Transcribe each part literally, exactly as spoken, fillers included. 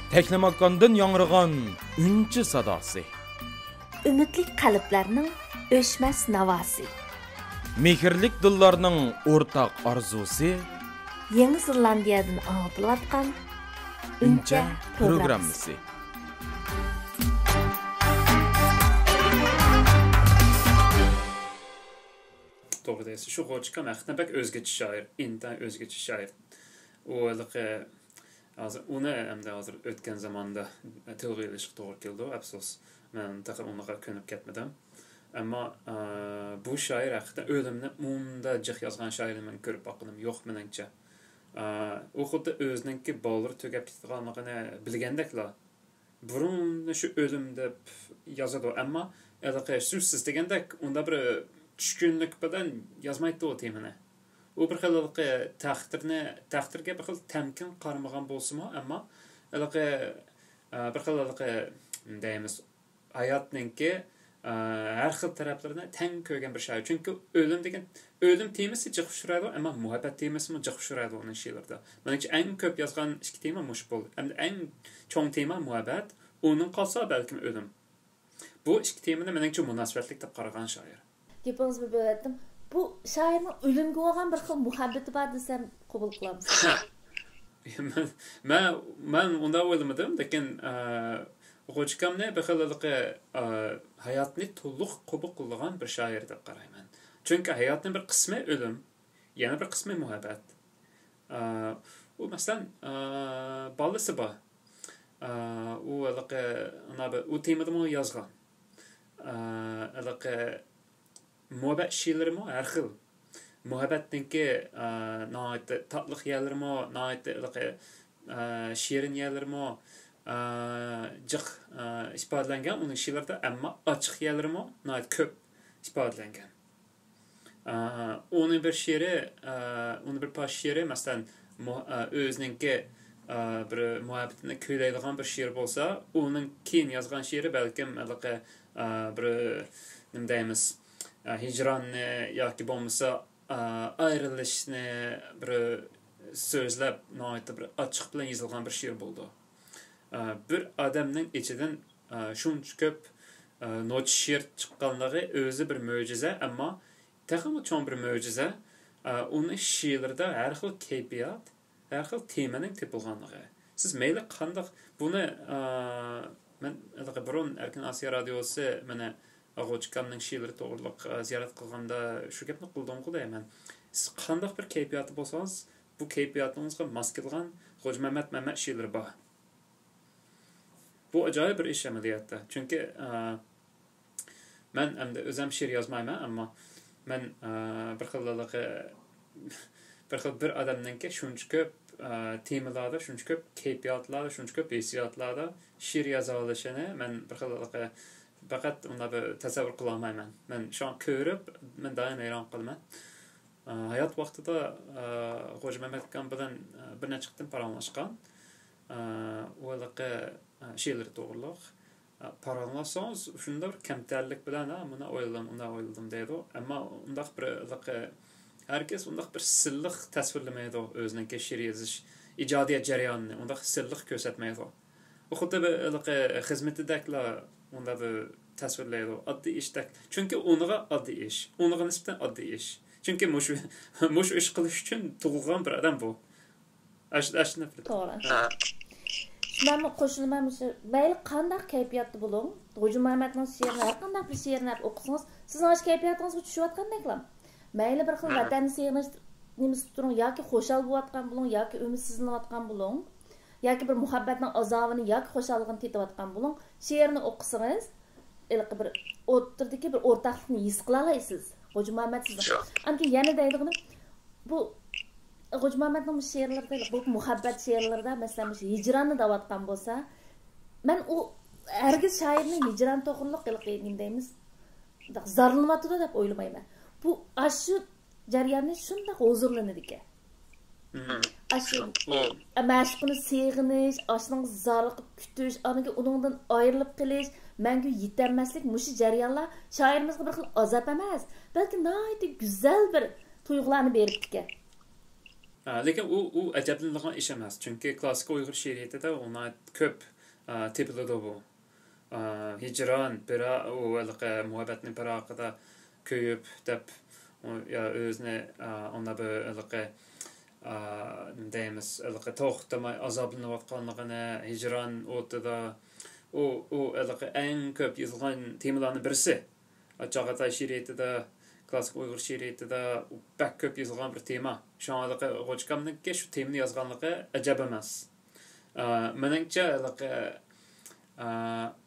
تەكلىماكاندىن ياڭرىغان ئۈنچە ساداسى. ئۈمىدلىك قەلبلەرنىڭ ئۆچمەس ناۋاسى. مېھىرلىك دىللارنىڭ ئورتاق ئارزۇسى. يېڭى زېلاندىيەدىن ئاڭلىتىلىۋاتقان ئۈنچە ئۈنچە پروگراممىسى. پروگراممىسى. توغرا دەيسىز، شۇ غوچكام ھەقىقەتەن بەك ئۆزگىچە شائىر، ئىنتايىن ئۆزگىچە شائىر. ئۇ ھېلىقى، ھازىر ئۇنى ئەمدى ھازىر ئۆتكەن زاماندا تىلغا ئېلىشقا توغرا كېلىدۇ، ئەپسۇس. مەن تېخى ئۇنىڭغا كۆنۈپ كەتمىدىم. ئەمما، ئە، بۇ شائىر ھەقىقەتەن ئۆلۈمنى ئۇندا جىق يازغان شائىرنى مەن كۆرۈپ باققىنىم يوق، مېنىڭچە. ئە، ئۇ خۇددى ئۆزىنىڭكى بالىلىرى تۈگەپ كېتىدىغانلىقىنى بىلگەندەكلا، بۇرۇننى شۇ ئۆلۈم دەپ يازىدۇ، ئەمما ھېلىقى سۆزسىز دېگەندەك ئۇنداق بىر چۈشكۈنلۈك بىلەن يازمايتتى ئۇ تېمىنى. ئۇ بىر خىل ھېلىقى تەقدىرنى، تەقدىرگە بىر خىل تەمكىن قارىمىغان بولسىمۇ، ئەمما ھېلىقى، ئە، بىر خىل ھېلىقى دەيمىز، ھاياتنىڭكى، ئە، ھەر خىل تەرەپلىرىنى تەڭ كۆرگەن بىر شائىر. چۈنكى ئۆلۈم دېگەن، ئۆلۈم تېمىسى جىق ئۇچرايدۇ، ئەمما مۇھەببەت تېمىسىمۇ جىق ئۇچرايدۇ ئۇنىڭ شېئىرىدا. مېنىڭچە، ئەڭ كۆپ يازغان ئىككى تېما مۇشۇ بولدى. ئەمدى ئەڭ چوڭ تېما مۇھەببەت، ئۇنىڭ قالسا بەلكىم ئۆلۈم. بۇ ئىككى تېمىنى مېنىڭچە مۇناسىۋەتلىك دەپ قارىغان شائىر. گېپىڭىزنى بۆلۈۋەتتىم. بۇ شائىرنىڭ ئۆلۈمگە بولغان بىر خىل مۇھەببىتى بار دېسەم قوبۇل قىلامسىز؟ مەن، مەن، مەن ئۇنداق ئويلىمىدىم، لېكىن، ئە، غوجىكامنى بىر خىل ھېلىقى، ئە، ھاياتنى تولۇق قوبۇل قىلىدىغان بىر شائىر دەپ قارايمەن. چۈنكى ھاياتنىڭ بىر قىسمى ئۆلۈم، يەنە بىر قىسمى مۇھەببەت. ئە، ئۇ، مەسىلەن، ئە، بالىسى بار. ئە، ئۇ ھېلىقى، ئانا بىر، ئۇ تېمىدىمۇ يازغان. ئە، ھېلىقى مۇھەببەت شېئىرلىرىمۇ ھەر خىل. مۇھەببەتنىڭكى، ئە، ناھايىتى تاتلىق يەرلىرىمۇ، ناھايىتى ھېلىقى، ئە، شېرىن يەرلىرىمۇ، ئە، جىق، ئە، ئىپادىلەنگەن ئۇنىڭ شېئىرلىرىدا، ئەمما ئاچچىق يەرلىرىمۇ ناھايىتى كۆپ ئىپادىلەنگەن. ئە، ئۇنىڭ بىر شېئىرى، ئە، ئۇنىڭ بىر پارچە شېئىرى، مەسىلەن، مۇ-، ئە، ئۆزىنىڭكى، ئە، بىر مۇھەببىتىنى كۈيلەيدىغان بىر شېئىر بولسا، ئۇنىڭ كېيىن يازغان شېئىرى بەلكىم ھېلىقى، ئە، بىر، نېمە دەيمىز، ئە، ھىجراننى ياكى بولمىسا، ئە، ئايرىلىشنى بىر سۆزلەپ، ناھايىتى بىر ئاچچىق بىلەن يېزىلغان بىر شېئىر بولىدۇ. ئە، بىر ئادەمنىڭ ئىچىدىن، ئە، شۇنچە كۆپ، ئە، نوچى شېئىر چىققانلىقى ئۆزى بىر مۆجىزە، ئەمما تېخىمۇ چوڭ بىر مۆجىزە، ئە، ئۇنىڭ شېئىرلىرىدا ھەر خىل كەيپىيات، ھەر خىل تېمىنىڭ تېپىلغانلىقى. سىز مەيلى قانداق، بۇنى، ئە، مەن ھېلىقى بۇرۇن ئەركىن ئاسىيا رادىيوسى مېنى غوجىكامنىڭ شېئىرلىرى توغرىلىق، ئە، زىيارەت قىلغاندا شۇ گەپنى قىلدىمغۇ دەيمەن. سىز قانداق بىر كەيپىياتتا بولسىڭىز، بۇ كەيپىياتىڭىزغا ماس كېلىدىغان غوجىمەمەت مەمەت شېئىرلىرى بار. بۇ ئاجايىپ بىر ئىش ئەمەلىيەتتە. چۈنكى، ئە، مەن ئەمدى ئۆزۈم شېئىر يازمايمەن، ئەمما مەن، ئە، بىر خىل ھېلىقى، بىر خىل بىر ئادەمنىڭكى شۇنچە كۆپ، ئە، تېمىلاردا، شۇنچە كۆپ كەيپىياتلاردا، شۇنچە كۆپ ھېسسىياتلاردا شېئىر يازالىشىنى مەن بىر خىل ھېلىقى پەقەت ئۇنداق بىر تەسەۋۋۇر قىلالمايمەن. مەن شۇڭا كۆرۈپ، مەن دائىم ھەيران قالىمەن. ئە، ھايات ۋاقتىدا، ئە، غوجىمەمەت ئاكام بىلەن، ئە، بىر نەچچە قېتىم پاراڭلاشقان. ئە، ئۇ ھېلىقى، ئە، شېئىرلىرى توغرۇلۇق. ئە، پاراڭلاشسىڭىز، شۇنداق بىر كەمتەرلىك بىلەن، ھە، مۇنداق ئويلىدىم، ئۇنداق ئويلىدىم دەيدۇ. ئەمما ئۇنداق بىر ھېلىقى، ھەرگىز ئۇنداق بىر سىرلىق تەسۋىرلىمەيدۇ ئۆزىنىڭكى شېئىر يېزىش ئىجادىيەت جەريانىنى، ئۇنداق سىرلىق كۆرسەتمەيدۇ. ئۇ خۇددى بىر ھېلىقى خىزمىتىدەكلا ئۇنداق بىر تەسۋىرلەيدۇ. ئاددىي ئىشتەك. چۈنكى ئۇنىڭغا ئاددىي ئىش. ئۇنىڭغا نىسبەتەن ئاددىي ئىش. چۈنكى مۇشۇ، مۇشۇ ئىش قىلىش ئۈچۈن تۇغۇلغان بىر ئادەم بۇ. ئاش-، ئاشۇنداق بىر توغرا. ھە. مەنمۇ قوشۇلىمەن مۇشۇ. مەيلى قانداق كەيپىياتتا بولۇڭ، غوجىمۇمەتنىڭ شېئىرىنى، ھەر قانداق بىر شېئىرنى ئوقۇسىڭىز، سىزنىڭ ئاشۇ كەيپىياتىڭىزغا چۈشۈۋاتقاندەكلا. مەيلى بىر خىل ھە. ۋەتەننى سېغىنىش نېمىسىدە تۇرۇڭ، ياكى خۇشال بولۇۋاتقان بولۇڭ، ياكى ئۈمىدسىزلىنىۋاتقان بولۇڭ، ياكى بىر مۇھەببەتنىڭ ئازابىنى ياكى خۇشاللىقىنى تېتىۋاتقان بولۇڭ، شېئىرنى ئوقۇسىڭىز، ھېلىقى بىر ئوتتۇرىدىكى بىر ئورتاقلىقنى ھېس قىلالايسىز. غوجىمۇمەت سىزنىڭ. شۇ. ئاندىن كېيىن يەنە دەيدىغىنىم، بۇ غوجىمۇمەتنىڭ بۇ شېئىرلىرىدا، بۇ مۇھەببەت شېئىرلىرىدا، مەسىلەن، مۇشۇ ھىجراننى دەۋاتقان بولسا، مەن ئۇ ھەرگىز شائىرنىڭ ھىجران توغرۇلۇق ھېلىقى نېمە دەيمىز، زارلىنىۋاتىدۇ دەپ ئويلىمايمەن. بۇ ئاشۇ جەرياننى شۇنداق ھۇزۇرلىنىدىكەن. مم. ئاشۇ مم. مەشۇقىنى سېغىنىش، ئاشۇنىڭغا زارىقىپ كۈتۈش، ئاندىن كېيىن ئۇنىڭدىن ئايرىلىپ قېلىش، مەڭگۈ يېتەلمەسلىك، مۇشۇ جەريانلار شائىرىمىزغا بىر خىل ئازاب ئەمەس، بەلكى ناھايىتى گۈزەل بىر تۇيغۇلارنى بېرىپتىكەن. ئە، لېكىن ئۇ، ئۇ ئەجەبلىنىدىغان ئىش ئەمەس. چۈنكى كلاسسىك ئۇيغۇر شېئىرىيىتىدە ئۇ ناھايىتى كۆپ، ئە، تېپىلىدۇ بۇ. ئە، ھىجران، پىرا-، ئۇ ھېلىقى مۇھەببەتنى پىراقىدا كۆيۈپ دەپ، ئۇ، يا ئۆزىنى، ئە، ئۇنداق بىر ھېلىقى، ئە، نېمە دەيمىز، ھېلىقى توختىماي ئازابلىنىۋاتقانلىقىنى، ھىجران ئوتىدا، ئۇ، ئۇ ھېلىقى ئەڭ كۆپ يېزىلغان تېمىلارنىڭ بىرسى. چاغاتاي شېئىرىيىتىدە، كلاسسىك ئۇيغۇر شېئىرىيىتىدە بەك كۆپ يېزىلغان بىر تېما. شۇڭا ھېلىقى غوجىكامنىڭكى شۇ تېمىنى يازغانلىقى ئەجەب ئەمەس. ئا، مېنىڭچە، ھېلىقى، ئا،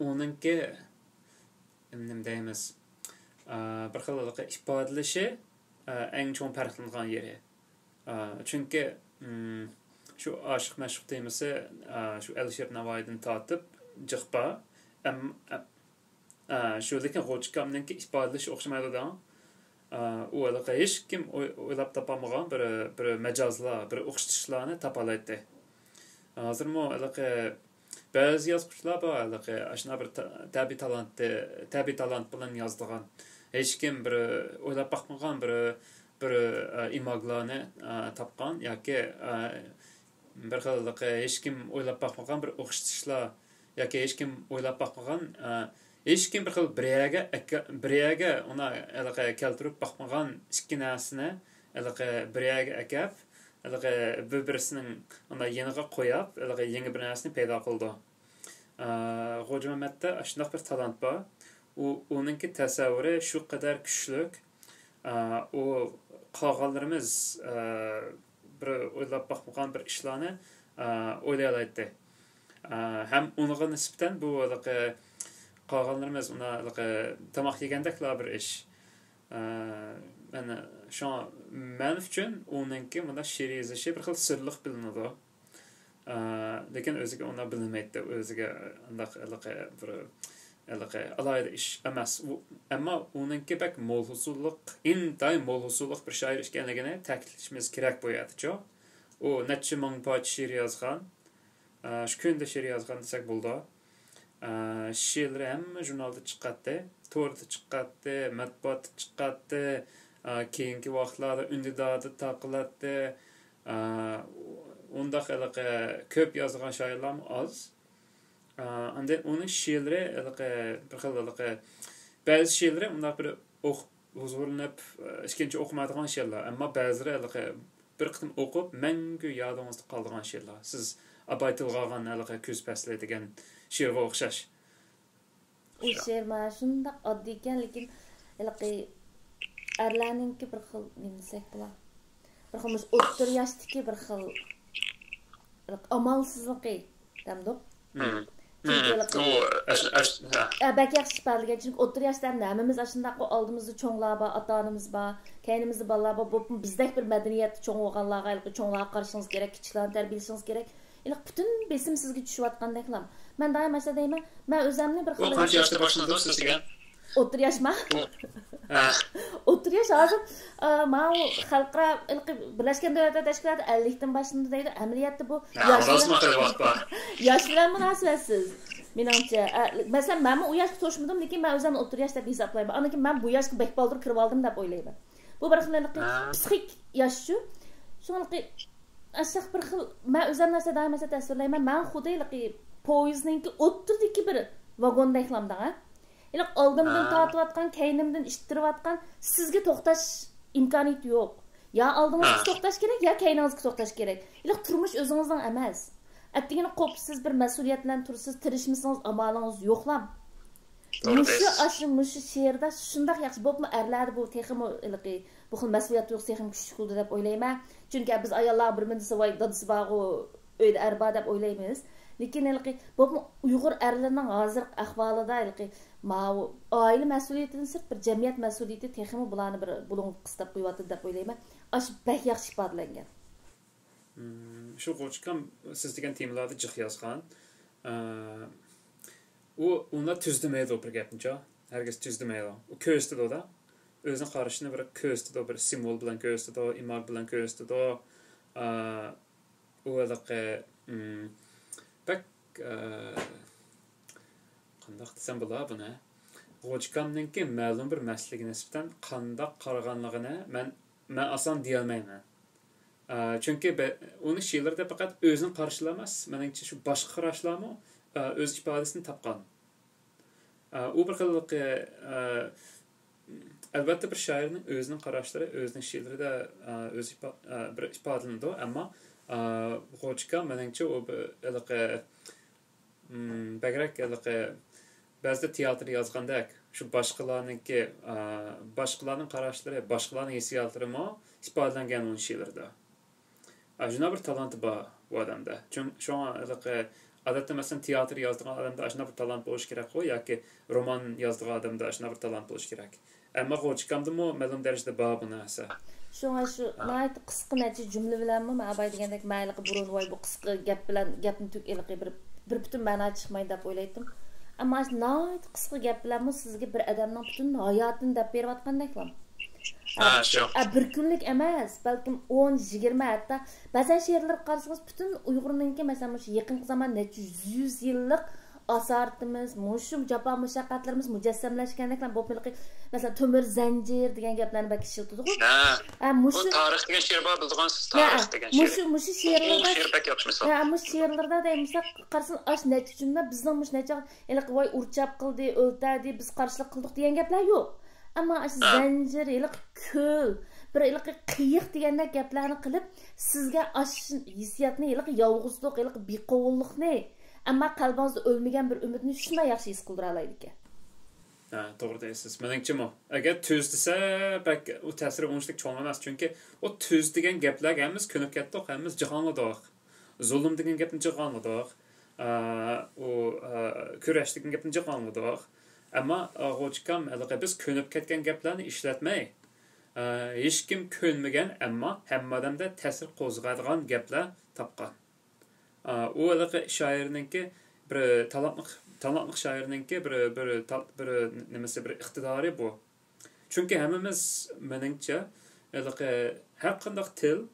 ئۇنىڭكى، نېمە دەيمىز، ئا، بىر خىل ھېلىقى ئىپادىلىشى، ئا، ئەڭ چوڭ پەرقلىنىدىغان يېرى. ئا، چۈنكى، ئىم، شۇ ئاشىق مەشۇق تېمىسى، ئا، شۇ ئەلىشىر نەۋائىدىن تارتىپ جىق بار. ئەم-، ئە-، ئە، شۇ، لېكىن غوجىكامنىڭكى ئىپادىلىشى ئوخشىمايدۇ دەڭ. ئە، ئۇ ھېلىقى ھېچكىم ئوي-، ئويلاپ تاپالمىغان بىر، بىر مەجازلار، بىر ئوخشىتىشلارنى تاپالايتتى. ھازىرمۇ ھېلىقى بەزى يازغۇچىلار بار، ھېلىقى ئاشۇنداق بىر تا-، تەبىئىي تالانتى، تەبىئىي تالانت بىلەن يازىدىغان. ھېچكىم بىر ئويلاپ باقمىغان بىر، بىر، ئە، ئىماگلارنى، ئە، تاپقان ياكى، ئە، بىر خىل ھېلىقى ھېچكىم ئويلاپ باقمىغان بىر ئوخشىتىشلار ياكى ھېچكىم ئويلاپ باقمىغان، ئە، ھېچكىم بىر خىل بىر يەرگە ئەكە-، بىر يەرگە ئۇنى ھېلىقى كەلتۈرۈپ باقمىغان ئىككى نەرسىنى ھېلىقى بىر يەرگە ئەكەپ، ھېلىقى بىر-بىرسىنىڭ ئۇنى يېنىغا قويۇپ، ھېلىقى يېڭى بىر نەرسىنى پەيدا قىلىدۇ. ئە، غوجىمەمەتتە ئاشۇنداق بىر تالانت بار. ئۇ، ئۇنىڭكى تەسەۋۋۇرى شۇ قەدەر كۈچلۈك، ئە، ئۇ قالغانلىرىمىز، ئە، بىر ئويلاپ باقمىغان بىر ئىشلارنى، ئە، ئويلايالايتتى. ئە، ھەم ئۇنىڭغا نىسبەتەن بۇ ھېلىقى قالغانلىرىمىز ئۇنى ھېلىقى تاماق يېگەندەكلا بىر ئىش. ئە، مانا شۇڭا مەن ئۈچۈن ئۇنىڭكى مۇنداق شېئىر يېزىشى بىر خىل سىرلىق بىلىنىدۇ. ئە، لېكىن ئۆزىگە ئۇنداق بىلىنمەيتتى. ئۆزىگە ئۇنداق ھېلىقى بىر، ھېلىقى ئالاھىدە ئىش ئەمەس. ئۇ، ئەمما ئۇنىڭكى بەك مول ھوسۇللۇق، ئىنتايىن مول ھوسۇللۇق بىر شائىر ئىكەنلىكىنى تەكىتلىشىمىز كېرەك بۇ يەردىچۇ. ئۇ نەچچە مىڭ پارچە شېئىر يازغان. ئە، شۇ كۈندە شېئىر يازغان دېسەك بولىدۇ. ئە، شېئىرلىرى ھەممە ژۇرنالدا چىقاتتى، توردا چىقاتتى، مەتبۇئاتتا چىقاتتى، ئە، كېيىنكى ۋاقىتلاردا ئۈندىداردا تارقىلاتتى. ئە، ئۇنداق ھېلىقى كۆپ يازغان شائىرلارمۇ ئاز. ئە، ئاندىن ئۇنىڭ شېئىرلىرى ھېلىقى بىر خىل ھېلىقى بەزى شېئىرلىرى ئۇنداق بىر ئوقۇپ ھۇزۇرلىنىپ، ئىككىنچى ئوقۇمايدىغان شېئىرلار. ئەمما بەزىلىرى ھېلىقى بىر قېتىم ئوقۇپ، مەڭگۈ يادىڭىزدا قالىدىغان شېئىرلار. سىز ئاباي تىلغا ئالغان ھېلىقى كۈز پەسلى دېگەن شېئىرغا ئوخشاش. ئۇ شېئىر مانا شۇنداق ئاددىي ئىكەن، لېكىن ھېلىقى ئەرلەرنىڭكى بىر خىل نېمە دېسەك بولا؟ بىر خىل مۇشۇ ئوتتۇرا ياشتىكى بىر خىل ئامالسىزلىقى دەمدۇق. چۈنكى ئۇ ئەس-، ئەس-، ھە. ئە، بەك ياخشى ئىپادىلىگەن. چۈنكى ئوتتۇرا ياشتا ئەمدى ھەممىمىز ئاشۇنداققۇ، ئالدىمىزدا چوڭلار بار، ئاتا-ئانىمىز بار، كەينىمىزدە بالىلار بار. بولۇپمۇ بىزدەك بىر مەدەنىيەتتە چوڭ بولغانلارغا ھېلىقى چوڭلارغا قارىشىڭىز كېرەك، كىچىكلەرنى تەربىيەلىشىڭىز كېرەك. ھېلىقى پۈتۈن بېسىم سىزگە چۈشۈۋاتقاندەكلا. مەن دائىم ئاشۇنداق دەيمەن، مەن ئۆزۈمنى بىر ئۇ خىل قانچە ياشتا باشلىدىڭ سىز دېگەن؟ ئوتتۇرا ياشما؟ ھە. ئوتتۇرا ياش ھازىر، ئە، ماۋۇ خەلقئارا ھېلىقى بىرلەشكەن دۆلەتلەر تەشكىلاتى ئەللىكتىن باشلىنىدۇ دەيدۇ. ئەمەلىيەتتە بۇ ھە، ياش بىلەن، ياش بىلەن مۇناسىۋەتسىز، مېنىڭچە. ئە، مەسىلەن، مەنمۇ ئۇ ياشقا توشمىدىم، لېكىن مەن ئۆزۈمنى ئوتتۇرا ياش دەپ ھېسابلايمەن. ئاندىن كېيىن مەن بۇ ياشقا بەك بالدۇر كىرىۋالدىم دەپ ئويلايمەن. بۇ بىر خىل ھېلىقى ھە. پسىخىك ياشچۇ. شۇڭا ھېلىقى ئاشۇنداق بىر خىل، مەن ئۆزۈمنى ئەسلى دائىم ئەسلى تەسۋىرلەيمەن. مەن خۇددى ھېلىقى پويىزنىڭكى ئوتتۇرىدىكى بىر ۋاگوندەكلامدىڭ، ھە؟ ھېلىقى ئالدىمدىن ھە. تارتىۋاتقان، كەينىمدىن ئىتتىرىۋاتقان، سىزگە توختاش ئىمكانىيىتى يوق. يا ئالدىڭىزغا ھە. توختاش كېرەك، يا كەينىڭىزگە توختاش كېرەك. ھېلىقى تۇرمۇش ئۆزىڭىزنىڭ ئەمەس. ئەتىگىنى قوپسىز بىر مەسئۇلىيەت بىلەن تۇرىسىز، تىرىشمىسىڭىز ئامالىڭىز يوقلام. توغرا مۇشۇ، دەيسىز. ئاشۇ، مۇشۇ شېئىردا شۇنداق ياخشى، بولۇپمۇ ئەرلەردە بۇ تېخىمۇ ھېلىقى، بۇ خىل مەسئۇلىيەت تۇيغۇسى تېخىمۇ كۈچلۈك بولىدۇ دەپ ئويلايمەن. چۈنكى بىز ئاياللارغا بىر مىنىسى ۋاي دادىسى بارغۇ، ئۆيدە ئەر بار دەپ ئويلايمىز. لېكىن ھېلىقى، بولۇپمۇ ئۇيغۇر ئەرلىرىنىڭ ھازىرقى ئەھۋالىدا ھېلىقى ماۋۇ ئائىلە مەسئۇلىيىتىدىن سىرت بىر جەمئىيەت مەسئۇلىيىتى تېخىمۇ بۇلارنى بىر بۇلۇڭغا قىستاپ قويۇۋاتىدۇ دەپ ئويلايمەن. ئاشۇ بەك ياخشى ئىپادىلەنگەن. مم، شۇ غوجىكام سىز دېگەن تېمىلاردا جىق يازغان. ئە، ئۇ، ئۇنداق تۈزدىمەيدۇ بىر گەپنىچۇ. ھەرگىز تۈزدىمەيدۇ. ئۇ كۆرسىتىدۇ-دە. ئۆزىنىڭ قارىشىنى بىر كۆرسىتىدۇ، بىر سىمۋول بىلەن كۆرسىتىدۇ، ئىماگ بىلەن كۆرسىتىدۇ. ئە، ئۇ ھېلىقى، مم، بەك، ئە، قانداق دېسەم بولا بۇنى؟ غوجىكامنىڭكى مەلۇم بىر مەسىلىگە نىسبەتەن قانداق قارىغانلىقىنى مەن، مەن ئاسان دېيەلمەيمەن. ئە، چۈنكى بە-، ئۇنىڭ شېئىرلىرىدا پەقەت ئۆزىنىڭ قارىشىلا ئەمەس، مېنىڭچە شۇ باشقا قاراشلارمۇ، ئە، ئۆز ئىپادىسىنى تاپقان. ئە، ئۇ بىر خىللىقى، ئە، ئەلۋەتتە، بىر شائىرنىڭ ئۆزىنىڭ قاراشلىرى ئۆزىنىڭ شېئىرلىرىدا، ئە، ئۆز ئىپا-، ئە، بىر ئىپادىلىنىدۇ، ئەمما، ئە، غوجىكام مېنىڭچە ئۇ بىر ھېلىقى، م، بەكرەك ھېلىقى بەزىدە تىياتىر يازغاندەك، شۇ باشقىلارنىڭكى، ئە، باشقىلارنىڭ قاراشلىرى، باشقىلارنىڭ ھېسسىياتلىرىمۇ ئىپادىلەنگەن ئۇنىڭ شېئىرلىرىدا. ئاشۇنداق بىر تالانتى بار بۇ ئادەمدە. چۈن-، شۇڭا ھېلىقى، ئادەتتە، مەسىلەن، تىياتىر يازىدىغان ئادەمدە ئاشۇنداق بىر تالانت بولۇشى كېرەكقۇ، ياكى رومان يازىدىغان ئادەمدە ئاشۇنداق بىر تالانت بولۇشى كېرەك. ئەمما غوجىكامدىمۇ مەلۇم دەرىجىدە بار بۇ نەرسە. شۇڭا شۇ ھە. ناھايىتى قىسقا نەچچە جۈملە بىلەنمۇ، مەن ئاباي دېگەندەك، مەن ھېلىقى بۇرۇن، ۋاي، بۇ قىسقا گەپ بىلەن گەپنى تۈگ-، ھېلىقى بىر، بىر پۈتۈن مەنا چىقمايدۇ دەپ ئويلايتتىم. ئەمما ئاشۇ ناھايىتى قىسقا گەپ بىلەنمۇ سىزگە بىر ئادەمنىڭ پۈتۈن ھاياتىنى دەپ بېرىۋاتقاندەكلا. ھە، شۇ. ئە، بىر كۈنلۈك ئەمەس، بەلكىم ئون، يىگىرمە، ھەتتا بەزەن شېئىرلىرىغا قارىسىڭىز، پۈتۈن ئۇيغۇرنىڭكى، مەسىلەن، مۇشۇ يېقىنقى زامان نەچچە يۈز يىللىق ئاسارىتىمىز، مۇشۇ جاپا مۇشەققەتلىرىمىز مۇجەسسەملەشكەندەكلا بولۇپ، ھېلىقى، مەسىلەن، تۆمۈر زەنجىر دېگەن گەپلەرنى بەك ئىشلىتىدىغۇ. ھە. ھە، ئۇ مۇشۇ تارىخ دېگەن شېئىر بار، بىلىدىغانسىز، ھە، تارىخ دېگەن شېئىر. مۇشۇ، مۇشۇ ئۇ، ئۇ شېئىرلاردا، شېئىر بەك ياخشى مىسال. ھە، مۇشۇ شېئىرلاردا دەيمىسەك، قارىسىڭىز، ئاش نەچچە جۈملە بىزنىڭ مۇشۇ نەچچە ھېلىقى، ۋاي، ئۇرچاپ قىلدى، ئۆلتەردى، بىز قارشىلىق قىلدۇق دېگەن گەپلەر يوق. ئەمما ئاشۇ ھە. زەنجىر، ھېلىقى كۆل، بىر ھېلىقى قېيىق دېگەندەك گەپلەرنى قىلىپ، سىزگە ئاشۇ ھېسسىياتنى، ھېلىقى يالغۇزلۇق، ھېلىقى بىقوۋۇللۇقنى، ئەمما قەلبىڭىزدە ئۆلمىگەن بىر ئۈمىدنى شۇنداق ياخشى ھېس قىلدۇرالايدىكەن. ھە، توغرا دەيسىز. مېنىڭچىمۇ، ئەگەر تۈزىتىلسە، بەك ئۇ تەسىرى ئۇنچىلىك چوڭ ئەمەس. چۈنكى ئۇ تۈز دېگەن گەپلەرگە ھەممىمىز كۆنۈپ كەتتۇق، ھەممىمىز جاغاڭلىدۇق. زۇلۇم دېگەن گەپنى جاغاڭلىدۇق. ئە، ئۇ، ئە، كۈرەش دېگەن گەپنى جاغاڭلىدۇق. ئەمما، ئە، غوجىكام، ھېلىقى بىز كۆنۈپ كەتكەن گەپلەرنى ئىشلەتمەي، ئە، ھېچكىم كۆنمىگەن، ئەمما ھەممە ئادەمدە تەسىر قوزغايدىغان گەپلەر تاپقان. ئە، ئۇ ھېلىقى شائىرنىڭكى بىر تالانتلىق، تالانتلىق شائىرنىڭكى بىر، بىر تا-، بىر نېمىسى، بىر ئىقتىدارى بۇ. چۈنكى ھەممىمىز، مېنىڭچە، ھېلىقى ھەر قانداق تىل،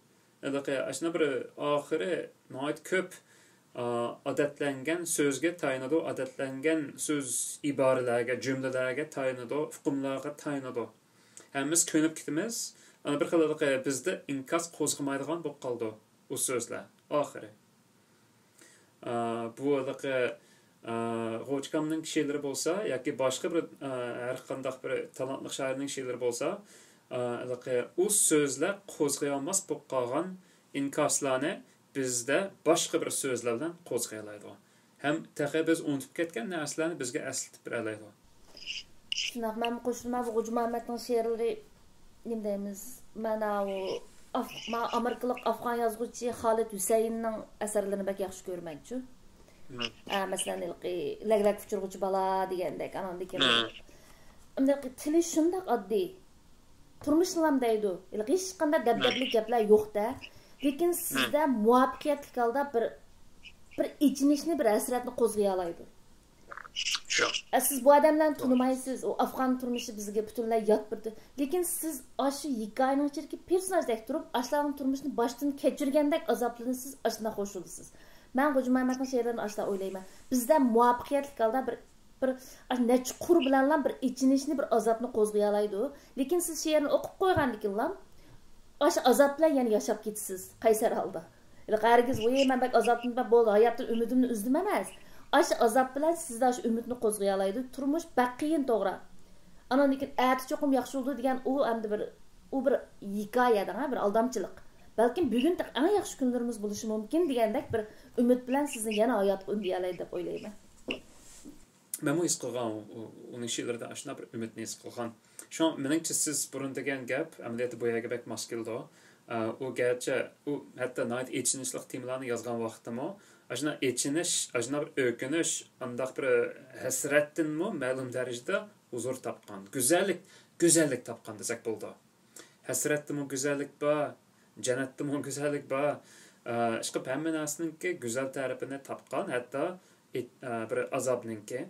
ھېلىقى ئاشۇنداق بىر ئاخىرى ناھايىتى كۆپ، ئا، ئادەتلەنگەن سۆزگە تايىنىدۇ، ئادەتلەنگەن سۆز، ئىبارىلەرگە، جۈملىلەرگە تايىنىدۇ، ئۇقۇملارغا تايىنىدۇ. ھەممىمىز كۆنۈپ كېتىمىز. ئانا بىر خىل ھېلىقى بىزدە ئىنكاس قوزغىمايدىغان بولۇپ قالىدۇ ئۇ سۆزلەر ئاخىرى. ئا، بۇ ھېلىقى، ئا، غوجىكامنىڭ شېئىرلىرى بولسا ياكى باشقا بىر، ئا، ھەر قانداق بىر تالانتلىق شائىرنىڭ شېئىرلىرى بولسا، ئا، ھېلىقى ئۇ سۆزلەر قوزغىيالماس بولۇپ قالغان ئىنكاسلارنى بىزدە باشقا بىر سۆزلەر بىلەن قوزغىيالايدۇ. ھەم تېخى بىز ئۇنتۇپ كەتكەن نەرسىلەرنى بىزگە ئەسلىتىپ بېرەلەيدۇ. شۇنداق، مەنمۇ قوشۇلىمەن، بۇ غوجا مۇھەممەدنىڭ شېئىرلىرى، نېمە دەيمىز، مانا ئۇ ئاف-، ما ئامېرىكىلىق ئافغان يازغۇچى خالىد ھۈسەيىننىڭ ئەسەرلىرىنى بەك ياخشى كۆرىمەنچۇ. مم. ئە، مەسىلەن، ھېلىقى لەگلەك ئۇچۇرغۇچى بالا دېگەندەك، ئاناندىكىن مم. ئۇنداق تىلى شۇنداق ئاددىي. تۇرمۇشنىڭلام دەيدۇ. ھېلىقى ھېچقانداق دەبدەبىلىك گەپلەر يوق-دە. لېكىن سىزدە مۇۋەپپەقىيەتلىك ھالدا بىر، بىر ئېچىنىشنى، بىر ھەسرەتنى قوزغىيالايدۇ. شۇ. ئە، سىز بۇ ئادەملەرنى تونۇمايسىز. ئۇ ئافغان تۇرمۇشى بىزگە پۈتۈنلەي يات بىر تۇ-، لېكىن سىز ئاشۇ ھېكايىنىڭ ئىچىدىكى پېرسوناژدەك تۇرۇپ، ئاشۇلارنىڭ تۇرمۇشىنى باشتىن كەچۈرگەندەك ئازابلىنىسىز، ئاشۇنداق خوش بولىسىز. مەن غوجا مۇھەممەدنىڭ شېئىرلىرىنى ئاشۇنداق ئويلايمەن. بىزدە مۇۋەپپەقىيەتلىك ھالدا بىر، بىر ئاشۇ نەچچە قۇر بىلەنلا بىر ئېچىنىشنى، بىر ئازابنى قوزغىيالايدۇ. لېكىن سىز شېئىرنى ئوقۇپ قويغاندىكىنلا ئاشۇ ئازاب بىلەن يەنە ياشاپ كېتىسىز، قەيسەر ھالدا. ھېلىقى ھەرگىز، ۋوي، مەن بەك ئازابلىنىپ، بولدى، ھاياتتىن ئۈمىدىمنى ئۈزدۈم ئەمەس. ئاشۇ ئازاب بىلەن سىزدە ئاشۇ ئۈمىدنى قوزغىيالايدۇ. تۇرمۇش بەك قىيىن، توغرا. ئاناندىن كېيىن ئەتە چوقۇم ياخشى بولىدۇ دېگەن ئۇ ئەمدى بىر، ئۇ بىر ھېكايە دەڭە، بىر ئالدامچىلىق. بەلكىم بۈگۈن تېخى ئەڭ ياخشى كۈنلىرىمىز بولۇشى مۇمكىن دېگەندەك بىر ئۈمىد بىلەن سىزنى يەنە ھاياتقا ئۈندىيەلەيدۇ دەپ ئويلايمەن. مەنمۇ ھېس قىلغان، ئۇ، ئۇ، ئۇنىڭ شېئىرلىرىدا ئاشۇنداق بىر ئۈمىدنى ھېس قىلغان. شۇڭا مېنىڭچە سىز بۇرۇن دېگەن گەپ ئەمەلىيەتتە بۇ يەرگە بەك ماس كېلىدۇ. ئە، ئۇ گەرچە ئۇ ھەتتا ناھايىتى ئېچىنىشلىق تېمىلارنى يازغان ۋاقىتتىمۇ، ئاشۇنداق ئېچىنىش، ئاشۇنداق بىر ئۆكۈنۈش، ئانداق بىر ھەسرەتتىنمۇ مەلۇم دەرىجىدە ھۇزۇر تاپقان، گۈزەللىك، گۈزەللىك تاپقان دېسەك بولىدۇ. ھەسرەتتىمۇ گۈزەللىك بار، جەننەتتىمۇ گۈزەللىك بار. ئە، ئىشقىلىپ ھەممە نەرسىنىڭكى گۈزەل تەرىپىنى تاپقان، ھەتتا ئېت-، ئە، بىر ئازابنىڭكى،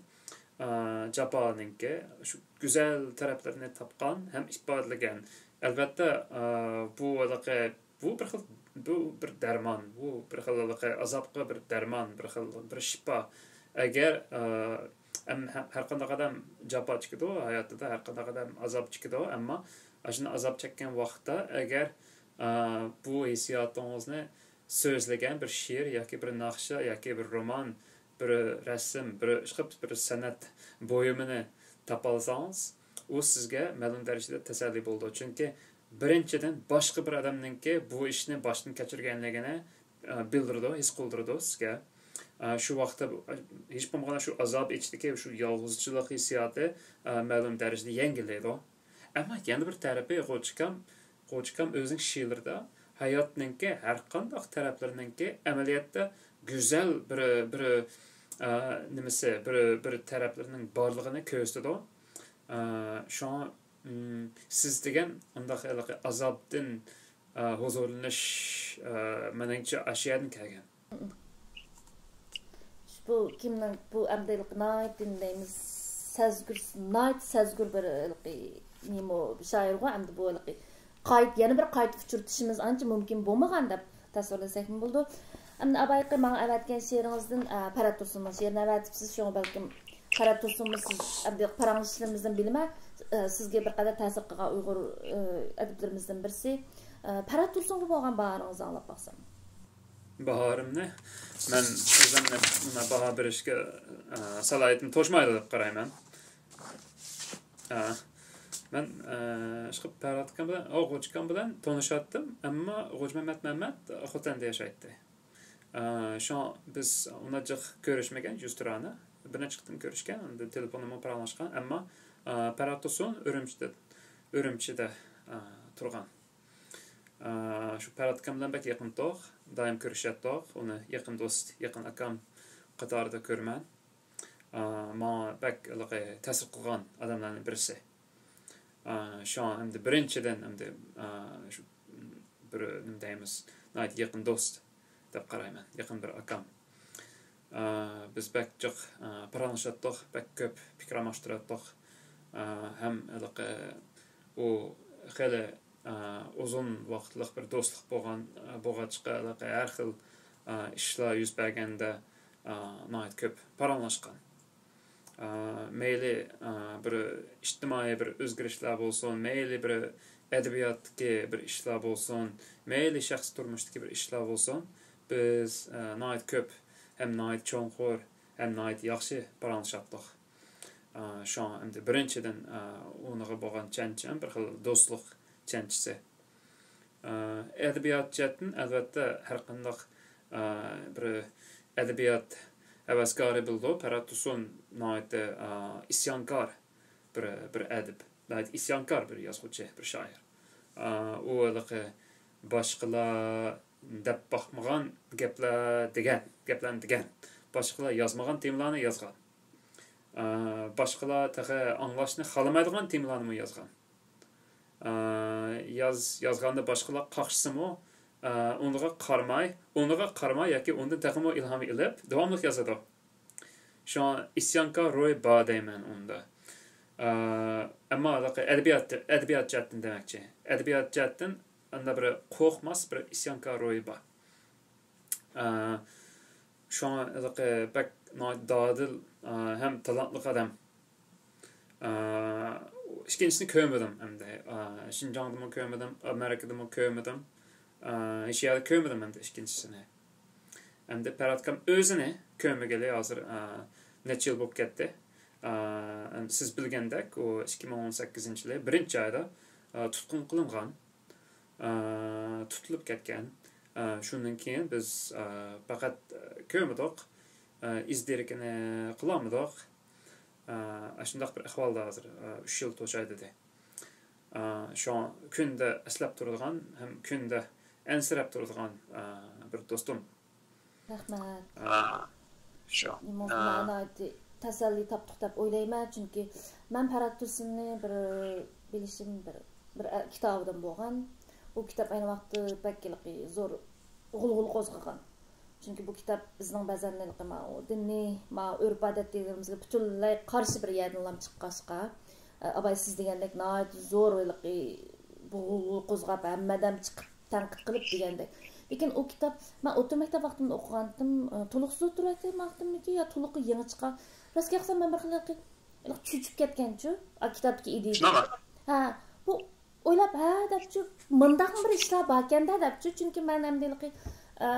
ئە، جاپانىڭكى شۇ گۈزەل تەرەپلىرىنى تاپقان ھەم ئىپادىلىگەن. ئەلۋەتتە، ئە، بۇ ھېلىقى، بۇ بىر خىل، بۇ بىر دەرمان، بۇ بىر خىل ھېلىقى ئازابقا بىر دەرمان، بىر خىل بىر شىپا. ئەگەر، ئە، ھەم، ھەم ھەر قانداق ئادەم جاپا چېكىدۇ، ھاياتىدا ھەر قانداق ئادەم ئازاب چېكىدۇ، ئەمما ئاشۇنداق ئازاب چەككەن ۋاقىتتا ئەگەر ئا، بۇ ھېسسىياتىڭىزنى سۆزلىگەن بىر شېئىر ياكى بىر ناخشا ياكى بىر رومان، بىر رەسىم، بىر ئىشقىلىپ بىر سەنئەت بۇيۇمىنى تاپالىسىڭىز، ئۇ سىزگە مەلۇم دەرىجىدە تەسەللى بولىدۇ. چۈنكى بىرىنچىدىن، باشقا بىر ئادەمنىڭكى بۇ ئىشنى باشتىن كەچۈرگەنلىكىنى، ئا، بىلدۈرىدۇ، ھېس قىلدۇرىدۇ سىزگە. ئا، شۇ ۋاقىتتا بۇ، ھېچ بولمىغاندا شۇ ئازاب ئىچىدىكى شۇ يالغۇزچىلىق ھېسسىياتى، ئا، مەلۇم دەرىجىدە يەڭگىللەيدۇ. ئەمما يەنە بىر تەرىپى، غوجىكام، غوجىكام ئۆزىنىڭ شېئىرىدا ھاياتنىڭكى ھەر قانداق تەرەپلىرىنىڭكى ئەمەلىيەتتە گۈزەل بىر، بىر، ئا، نېمىسى، بىر، بىر تەرەپلىرىنىڭ بارلىقىنى كۆرسىتىدۇ. ئا، شۇڭا، ئىم، سىز دېگەن ئۇنداق ھېلىقى ئازابتىن، ئا، ھۇزۇرلىنىش، ئا، مېنىڭچە ئاشۇ يەردىن كەلگەن. بۇ كىمنىڭ، بۇ ئەمدى ھېلىقى ناھايىتى نېمە دەيمىز، سەزگۈر، ناھايىتى سەزگۈر بىر ھېلىقى نېمە شائىرغۇ، ئەمدى بۇ ھېلىقى قايت-، يەنە بىر قايتا ئۇچرىتىشىمىز ئانچە مۇمكىن بولمىغان دەپ تەسۋىرلىسەكمۇ بولىدۇ. ئەمدى ئابايقى ماڭا ئەۋەتكەن شېئىرىڭىزدىن، ئە، پەرھات تۇرسۇننىڭ شېئىرىنى ئەۋەتىپسىز، شۇڭا بەلكىم پەرھات تۇرسۇنمۇ سىز ئەمدى پاراڭلىشىشلىرىمىزدىن بىلىمەن، ئە، سىزگە بىر قەدەر تەسىر قىلغان ئۇيغۇر، ئە، ئەدىبلىرىمىزدىن بىرسى. ئە، پەرھات تۇرسۇنغا بولغان باھارىڭىزنى ئاڭلاپ باقسام. باھارىمنى مەن ئۆزۈمنى مۇنداق باھا بېرىشكە، ئە، سالاھىيىتىم توشمايدۇ دەپ قارايمەن. ئە، مەن، ئە، ئىشقىلىپ پەرھات ئاكام بىلەن، ئۇ غوجىكام بىلەن تونۇشاتتىم، ئەمما غوجىمەمەت مەمەت خوتەندە ياشايتتى. ئە، شۇڭا بىز ئۇنداق جىق كۆرۈشمىگەن يۈزتۇرانە. بىر نەچچە قېتىم كۆرۈشكەن، ئەمدى تېلېفوندىمۇ پاراڭلاشقان، ئەمما، ئە، پەرھات تۇرسۇن ئۈرۈمچىدە، ئۈرۈمچىدە، ئە، تۇرغان. ئە، شۇ پەرھات ئاكام بىلەن بەك يېقىن ئىدۇق، دائىم كۆرۈشەتتۇق. ئۇنى يېقىن دوست، يېقىن ئاكام قاتارىدا كۆرىمەن. ئە، ماڭا بەك ھېلىقى تەسىر قىلغان ئادەملەرنىڭ بىرسى. ئە، شۇڭا ئەمدى بىرىنچىدىن ئەمدى، ئە، شۇ بىر نېمە دەيمىز، ناھايىتى يېقىن دوست دەپ قارايمەن، يېقىن بىر ئاكام. ئە، بىز بەك جىق، ئە، پاراڭلىشاتتۇق، بەك كۆپ پىكىر ئالماشتۇراتتۇق. ئە، ھەم ھېلىقى ئۇ خېلى، ئە، ئۇزۇن ۋاقىتلىق بىر دوستلۇق بولغان، ئە، بولغاچقا، ھېلىقى ھەر خىل، ئە، ئىشلار يۈز بەرگەندە، ئە، ناھايىتى كۆپ پاراڭلاشقان. ئە، مەيلى، ئە، بىر ئىجتىمائىي بىر ئۆزگىرىشلەر بولسۇن، مەيلى بىر ئەدەبىياتتىكى بىر ئىشلار بولسۇن، مەيلى شەخسىي تۇرمۇشتىكى بىر ئىشلار بولسۇن، بىز، ئە، ناھايىتى كۆپ ھەم ناھايىتى چوڭقۇر ھەم ناھايىتى ياخشى پاراڭلىشاتتۇق. ئە، شۇڭا ئەمدى بىرىنچىدىن، ئە، ئۇنىڭغا بولغان چەنچەم بىر خىل دوستلۇق چەنچىسى. ئە، ئەدەبىيات جەھەتتىن، ئەلۋەتتە، ھەر قانداق، ئە، بىر ئەدەبىيات ھەۋەسكارى بىلىدۇ، پەرھات تۇرسۇن ناھايىتى، ئە، ئىسيانكار بىر، بىر ئەدىب، ناھايىتى ئىسيانكار بىر يازغۇچى، بىر شائىر. ئە، ئۇ ھېلىقى باشقىلار دەپ باقمىغان گەپلەر دېگەن، گەپلەرنى دېگەن، باشقىلار يازمىغان تېمىلارنى يازغان. ئە، باشقىلار تېخى ئاڭلاشنى خالىمايدىغان تېمىلارنىمۇ يازغان. ئە، ياز-، يازغاندا باشقىلار قاقشىسىمۇ، ئە، ئۇنىڭغا قارىماي، ئۇنىڭغا قارىماي ياكى ئۇندىن تېخىمۇ ئىلھام ئېلىپ، داۋاملىق يازىدۇ. شۇڭا ئىسيانكار روھى بار دەيمەن ئۇندا. ئە، ئەمما ھېلىقى ئەدەبىيات، ئەدەبىيات جەھەتتىن دېمەكچى. ئەدەبىيات جەھەتتىن ئاندا بىر قورقماس، بىر ئىسيانكار روھى بار. ئە، شۇڭا ھېلىقى بەك ناھايىتى دادىل، ئە، ھەم تالانتلىق ئادەم. ئە، ئىككىنچىسىنى كۆرمىدىم ئەمدى. ئە، شىنجاڭدىمۇ كۆرمىدىم، ئامېرىكىدىمۇ كۆرمىدىم. ئە، ھېچ يەردە كۆرمىدىم ئەمدى ئىككىنچىسىنى. ئەمدى پەرھات ئاكام ئۆزىنى كۆرمىگىلى ھازىر، ئە، نەچچە يىل بولۇپ كەتتى. ئە، ئەمدى سىز بىلگەندەك، ئۇ ئىككى مىڭ ئون سەككىزىنچى يىلى بىرىنچى ئايدا، ئە، تۇتقۇن قىلىنغان. ئە، تۇتۇلۇپ كەتكەن. ئە، شۇندىن كېيىن بىز، ئە، پەقەت، ئە، كۆرمىدۇق، ئە، ئىز دېرىكىنى قىلالمىدۇق. ئە، ئاشۇنداق بىر ئەھۋالدا ھازىر، ئە، ئۈچ يىل توشاي دېدى. ئە، شۇڭا كۈندە ئەسلەپ تۇرىدىغان ھەم كۈندە ئەنسىرەپ تۇرىدىغان، ئە، بىر دوستۇم. رەھمەت. ئا، شۇ. نېمە، ئا. مانا ناھايىتى تەسەللى تاپتۇق دەپ ئويلايمەن، چۈنكى مەن پەرھات تۇرسۇننى بىر بىلىشىم بىر، بىر ئە-، كىتابىدىن بولغان. ئۇ كىتاب ئەينى ۋاقىتتا بەك ھېلىقى زور غۇلغۇلا قوزغىغان. چۈنكى بۇ كىتاب بىزنىڭ بەزەن ھېلىقى ما-، ئۇ دىنىي، ما-، ئۆرپ-ئادەتلىرىمىزگە پۈتۈنلەي قارشى بىر يەردىنلا چىققاچقا، ئە، ئاباي سىز دېگەندەك ناھايىتى زور ھېلىقى بۇ غۇلغۇلا قوزغاپ، ھەممە ئادەم چىقىپ تەنقىد قىلىپ دېگەندەك. لېكىن ئۇ كىتاب، مەن ئوتتۇرا مەكتەپ ۋاقتىمدا ئوقۇغانتىم، ئە، تولۇقسىز ئوتتۇرا مەكتەپ ۋاقتىممىكى يا تولۇقى يېڭى چىققان. راست گەپ قىلسام، مەن بىر خىل ھېلىقى، ھېلىقى چۆچۈپ كەتكەنچۇ، ئا، كىتابتىكى ئىدىيە. شۇنداقمۇ؟ ھە، بۇ ئويلاپ، ھە دەپچۇ، مۇنداقمۇ بىر ئىشلار باركەندە دەپچۇ. چۈنكى مەن ئەمدى ھېلىقى، ئە،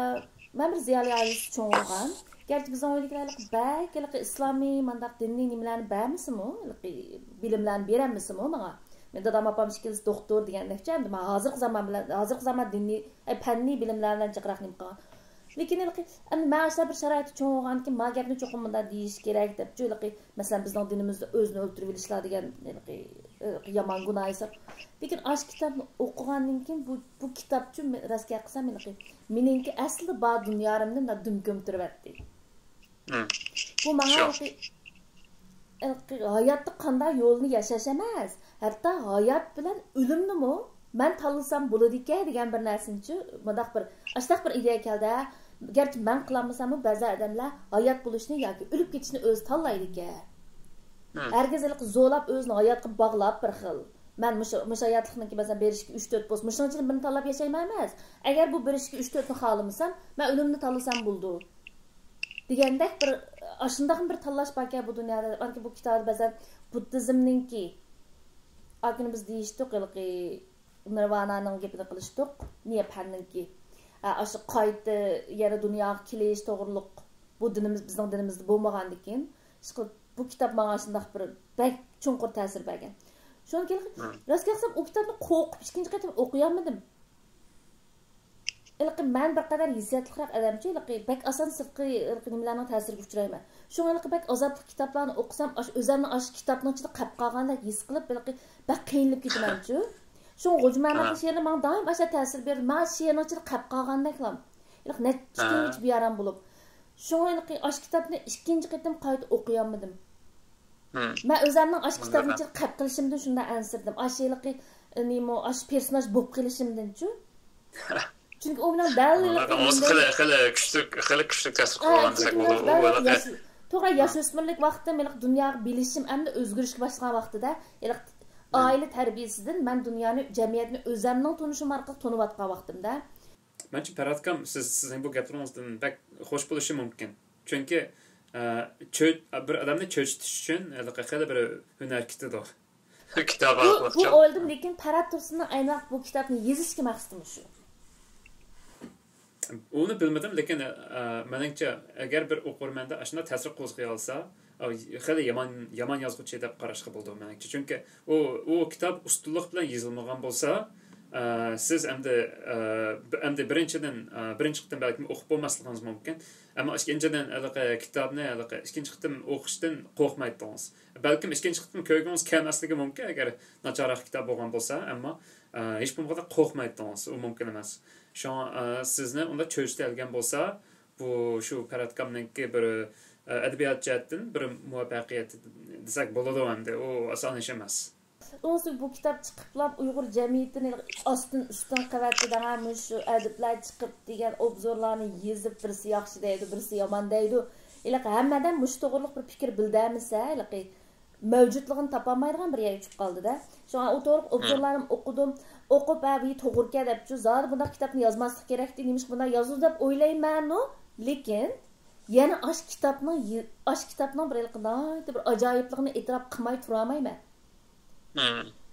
مەن بىر زىيالىي ئائىلىسىدە چوڭ بولغان. گەرچە بىزنىڭ ئۆيدىكىلەر ھېلىقى بەك ھېلىقى ئىسلامىي مانداق دىنىي نېمىلەرنى بەرمىسىمۇ، ھېلىقى بىلىملەرنى بېرەلمىسىمۇ ماڭا. مەن دادام ئاپام ئىككىلىسى دوختۇر دېگەندەكچە، ئەمدى مەن ھازىرقى زامان بىلەن، ھازىرقى زامان دىنىي، ئەي، پەننىي بىلىملەر بىلەن جىقراق نېمە قىلغان. لېكىن ھېلىقى، ئەمدى مەن ئاشۇنداق بىر شارائىتتا چوڭ بولغاندىكىن، ما گەپنى چوقۇم مۇنداق دېيىش كېرەك دەپچۇ، ھېلىقى، مەسىلەن، بىزنىڭ دىنىمىزدا ئۆزىنى ئۆلتۈرۈۋېلىشلار دېگەن ھېلىقى، ھېلىقى يامان گۇناھ ھېساب. لېكىن ئاشۇ كىتابنى ئوقۇغاندىن كېيىن، بۇ، بۇ كىتابچۇ، مە-، راست گەپ قىلسام، ھېلىقى مېنىڭكى ئەسلى بار دۇنيالىرىمنى مۇنداق دۈم كۆمتۈرۈۋەتتى. بۇ ماڭا شۇ. ھېلىقى، ھېلىقى ھاياتتا قانداق يولنى ياشاش ئەمەس، ھەتتا ھايات بىلەن ئۆلۈمنىمۇ مەن تاللىسام بولىدىكەن دېگەن بىر نەرسىنىچۇ، مۇنداق بىر، ئاشۇنداق بىر ئىدىيە كەلدى. گەرچە مەن قىلالمىساممۇ، بەزى ئادەملەر ھايات بولۇشنى ياكى ئۆلۈپ كېتىشنى ئۆزى تاللايدىكەن. ھەرگىز ھېلىقى زورلاپ ئۆزىنى ھاياتقا باغلاپ بىر خىل، مەن مۇشۇ، مۇشۇ ھاياتلىقنىڭكى، مەسىلەن، بىر، ئىككى، ئۈچ، تۆت بولسا، مۇشۇنىڭ ئىچىدە بىرنى تاللاپ ياشايمەن ئەمەس. ئەگەر بۇ بىر، ئىككى، ئۈچ، تۆتنى خالىمىسام، مەن ئۆلۈمنى تاللىسام بولىدۇ. دېگەندەك بىر، ئاشۇنداقمۇ بىر تاللاش باركەن بۇ دۇنيادا. ئانكى بۇ كىتابى بەزەن بۇددىزمنىڭكى، ئاكىنى بىز دېيىشتۇق، ھېلىقى نىرۋانانىڭ گېپىنى قىلىشتۇق، نىيەپەننىڭكى. ئا، ئاشۇ قايتا يەنە دۇنياغا كېلىش توغرۇلۇق بۇ دىنىمىز، بىزنىڭ دىنىمىزدا بولمىغاندىكىن، ئىشقىلىپ بۇ كىتاب ماڭا شۇنداق بىر بەك چوڭقۇر تەسىر بەرگەن. شۇنىڭ كېيىن، راست گەپ قىلسام، ئۇ كىتابنى قورقۇپ ئىككىنچى قېتىم ئوقۇيالمىدىم. ھېلىقى مەن بىر قەدەر ھېسسىياتلىقراق ئادەمچۇ، ھېلىقى بەك ئاسان سىرتقى ھېلىقى نېمىلەرنىڭ تەسىرىگە ئۇچرايمەن. شۇڭا ھېلىقى بەك ئازابلىق كىتابلارنى ئوقۇسام، ئاشۇ ئۆزۈمنى ئاشۇ كىتابنىڭ ئىچىدە قاپ قالغاندەك ھېس قىلىپ، ھېلىقى بەك قىينىلىپ كېتىمەنچۇ. شۇڭا غوجا مەمەتنىڭ شېئىرى ماڭا دائىم ئاشۇ تەسىر بېرىدۇ. مانا شېئىرنىڭ ئىچىدە قاپ قالغاندەكلا. ھېلىقى نەچچە كۈنگىچە بىئارام بولۇپ. شۇڭا ھېلىقى ئاشۇ كىتابنى ئىككىنچى قېتىم قايتا ئوقۇيالمىدىم. مەن ئۆزۈمنىڭ ئاشۇ كىتابنى ئىچىدە قاپ قېلىشىمدىن شۇنداق ئەنسىرىدىم. ئاشۇ ھېلىقى، نېمە، ئاشۇ پېرسوناژ بولۇپ قېلىشىمدىنچۇ. چۈنكى ئۇ مېنىڭ دەل ھېلىقى ئۇنىڭ خېلى، خېلى كۈچلۈك، خېلى كۈچلۈك تەسىر قىلغان دېسەك بولىدۇ. ئۇ ھېلىقى ياش، توغرا، ياسۆسمۈرلۈك ۋاقتىم، ھېلىقى دۇنياغا بىلىشىم ئەمدى ئۆزگىرىشكە باشلىغان ۋاقتىدا، ھېلىقى ئائىلە تەربىيىسىدىن مەن دۇنيانى، جەمئىيەتنى ئۆزۈمنىڭ تونۇشۇم ئارقىلىق تونۇۋاتقان ۋاقتىمدا. مەنچە پەرھات ئاكام، سىز، سىزنىڭ بۇ گەپلىرىڭىزدىن بەك خوش بولۇشى مۇمكىن. چۈنكى، ئە، چۆ-، بىر ئادەمنى چۆچۈتۈش ئۈچۈن ھېلىقى خېلى بىر ھۈنەر كېتىدۇ. كىتاب بۇ، ئارقىلىق بۇ چاپ. ئويلىدىم، لېكىن پەرھات تۇرسۇننىڭ ئەينى ۋاقىت بۇ كىتابنى يېزىشتىكى مەقسىتى مۇشۇ. ئۇنى بىلمىدىم، لېكىن، ئە، مېنىڭچە، ئەگەر بىر ئوقۇرمەندە ئاشۇنداق تەسىر قوزغىيالسا، ئا، خېلى يامان، يامان يازغۇچى دەپ قاراشقا بولىدۇ، مېنىڭچە. چۈنكى ئۇ، ئۇ كىتاب ئۇستىلىق بىلەن يېزىلمىغان بولسا، ئە، سىز ئەمدى، ئە، ئەمدى بىرىنچىدىن، ئە، بىرىنچى قېتىم بەلكىم ئوقۇپ بولماسلىقىڭىز مۇمكىن. ئەمما ئىككىنچىدىن، ھېلىقى كىتابنى ھېلىقى ئىككىنچى قېتىم ئوقۇشتىن قورقمايتتىڭىز. بەلكىم ئىككىنچى قېتىم كۆرگۈڭىز كەلمەسلىكى مۇمكىن، ئەگەر ناچارراق كىتاب بولغان بولسا، ئەمما، ئە، ھېچ بولمىغاندا قورقمايتتىڭىز، ئۇ مۇمكىن ئەمەس. شۇڭا، ئە، سىزنى ئۇنداق چۆچۈتەلىگەن بولسا، بۇ شۇ پەرھات ئاكامنىڭكى بىر، ئە، ئەدەبىيات جەھەتتىن بىر مۇۋەپپەقىيەت دېسەك بولىدۇ ئەمدى، ئۇ ئاسان ئىش ئەمەس. ئۇنىڭ ئۈستىگە بۇ كىتاب چىقىپلا ئۇيغۇر جەمئىيىتىنى ئاستىن ئۈستۈن قىلىۋەتتى دەڭە، مۇشۇ ئەدىبلەر چىقىپ دېگەن ئوبزورلارنى يېزىپ، بىرسى ياخشى دەيدۇ، بىرسى يامان دەيدۇ. ھېلىقى ھەممە ئادەم مۇشۇ توغرىلىق بىر پىكىر بىلدۈرمىسە، ھېلىقى مەۋجۇتلۇقىنى تاپالمايدىغان بىر يەرگە چۈشۈپ قالدى-دە. شۇڭا ئۇ توغرىلىق ئوبزورلارنى ئوقۇدۇم. ئوقۇپ، ھە، بۇ توغرىكەن دەپچۇ، زادى بۇنداق كىتابنى يازماسلىق كېرەكتى، نېمىشقا بۇنداق يازدى دەپ ئويلايمەنۇ. لېكىن يەنە ئاشۇ كىتابنىڭ يى-، ئاشۇ كىتابنىڭ بىر ھېلىقى ناھايىتى بىر ئاجايىپلىقىنى ئېتىراپ قىلماي تۇرالمايمەن.